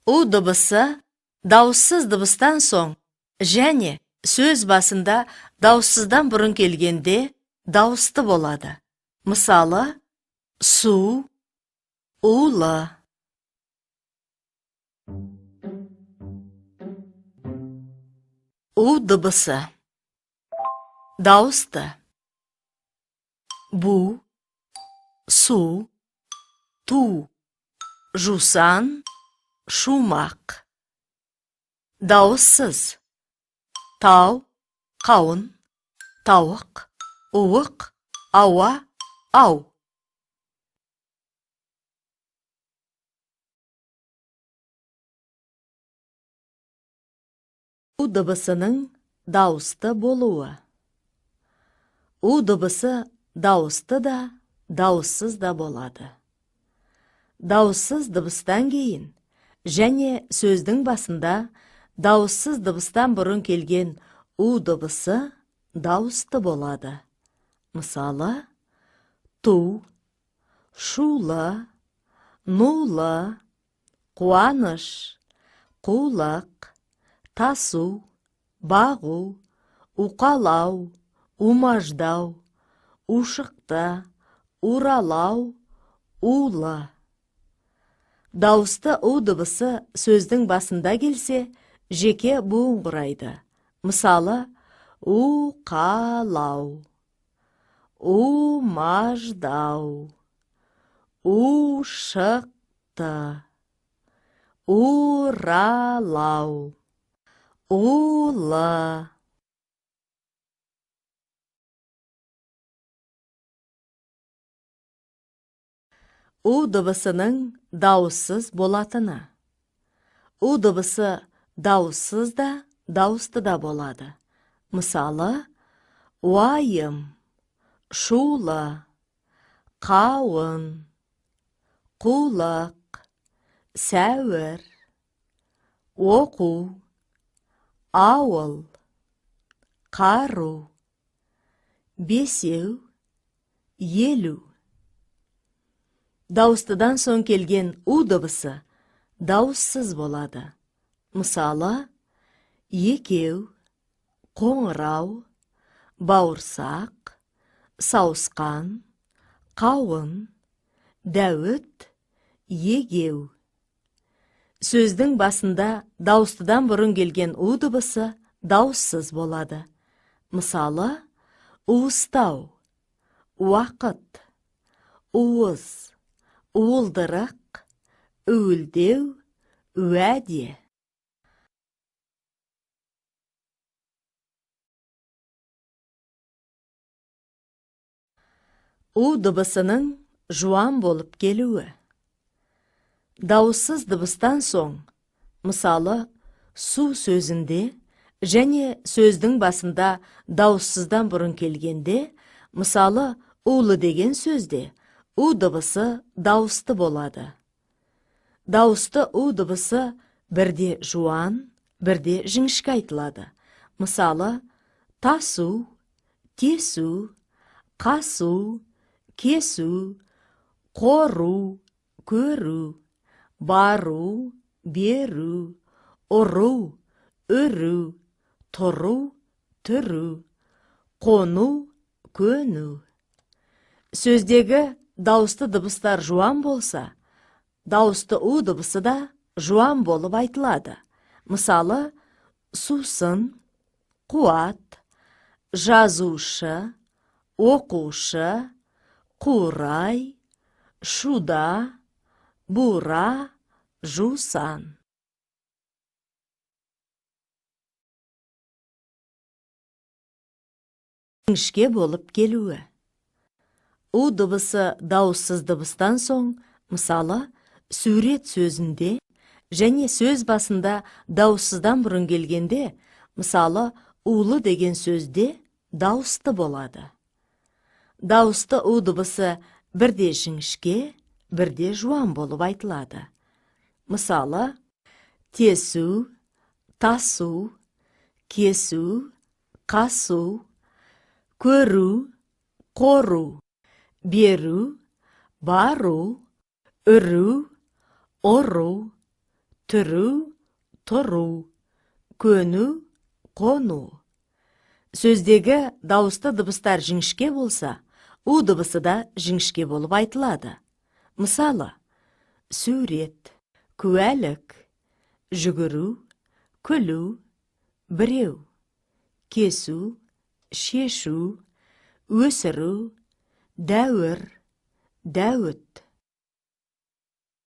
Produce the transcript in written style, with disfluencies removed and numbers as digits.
У дыбысы дауыссыз дыбыстан соң және сөз басында дауыссыздан бұрын келгенде дауысты болады. Мысалы, су, улы. У дыбысы дауысты. Бу, су, ту, жусан, шумақ. Дауыссыз. Тау, қауын, тауық, уық, ауа, ау. У дыбысының дауысты болуы. У дыбысы дауысты да, дауыссыз да болады. Дауыссыз дыбыстан кейін және сөздің басында дауыссыз дыбыстан бұрын келген у дыбысы дауысты болады. Мысалы, ту, шулы, нулы, қуаныш, қулық, тасу, бағу, уқалау, умаждау, ушықты, уралау, улы. Дауысты у дыбысы сөздің басында келсе, жеке буын құрайды. Мысалы, уқалау, умаждау, ушықты, уралау, улы. У дыбысының дауыссыз болатыны. У дыбысы дауыссыз да, дауысты да болады. Мысалы, уайым, шулы, қауын, қулық, сәуір, оқу, ауыл, қару, бесеу, елу. Дауыстыдан соң келген у дыбысы дауыссыз болады. Мысалы, екеу, қоңырау, бауырсақ, сауысқан, қауын, дәуіт, егеу. Сөздің басында дауыстыдан бұрын келген у дыбысы дауыссыз болады. Мысалы, уыстау, уақыт, уыз, уылдырық, уілдеу, уәде. У дыбысының жуан болып келуі. Дауыссыз дыбыстан соң, мысалы, су сөзінде және сөздің басында дауыссыздан бұрын келгенде, мысалы, улы деген сөзде у дыбысы дауысты болады. Дауысты у дыбысы бірде жуан, бірде жіңішке айтылады. Мысалы, тасу, тесу, қасу, кесу, қору, көру, бару, беру, ұру, үру, тұру, түру, қону, көну. Сөздегі дауысты дыбыстар жуан болса, дауысты у дыбысы да жуан болып айтылады. Мысалы, сусын, қуат, жазушы, оқушы, қурай, шуда, бура, жусан. Жіңішке болып келуі. У дыбысы дауыссыз дыбыстан соң, мысалы, сурет сөзінде және сөз басында дауыссыздан бұрын келгенде, мысалы, улы деген сөзде дауысты болады. Дауысты у дыбысы бірде жіңішке, бірде жуан болып айтылады. Мысалы, тесу, тасу, кесу, қасу, көру, қору, беру, бару, үру, ұру, Түру, тұру, көну, қону. Сөздегі дауысты дыбыстар жіңішке болса, у дыбысы да жіңішке болып айтылады. Мысалы, сурет, куәлік, жүгіру, күлу, біреу, кесу, шешу, өсіру, дәуір, Дәуіт.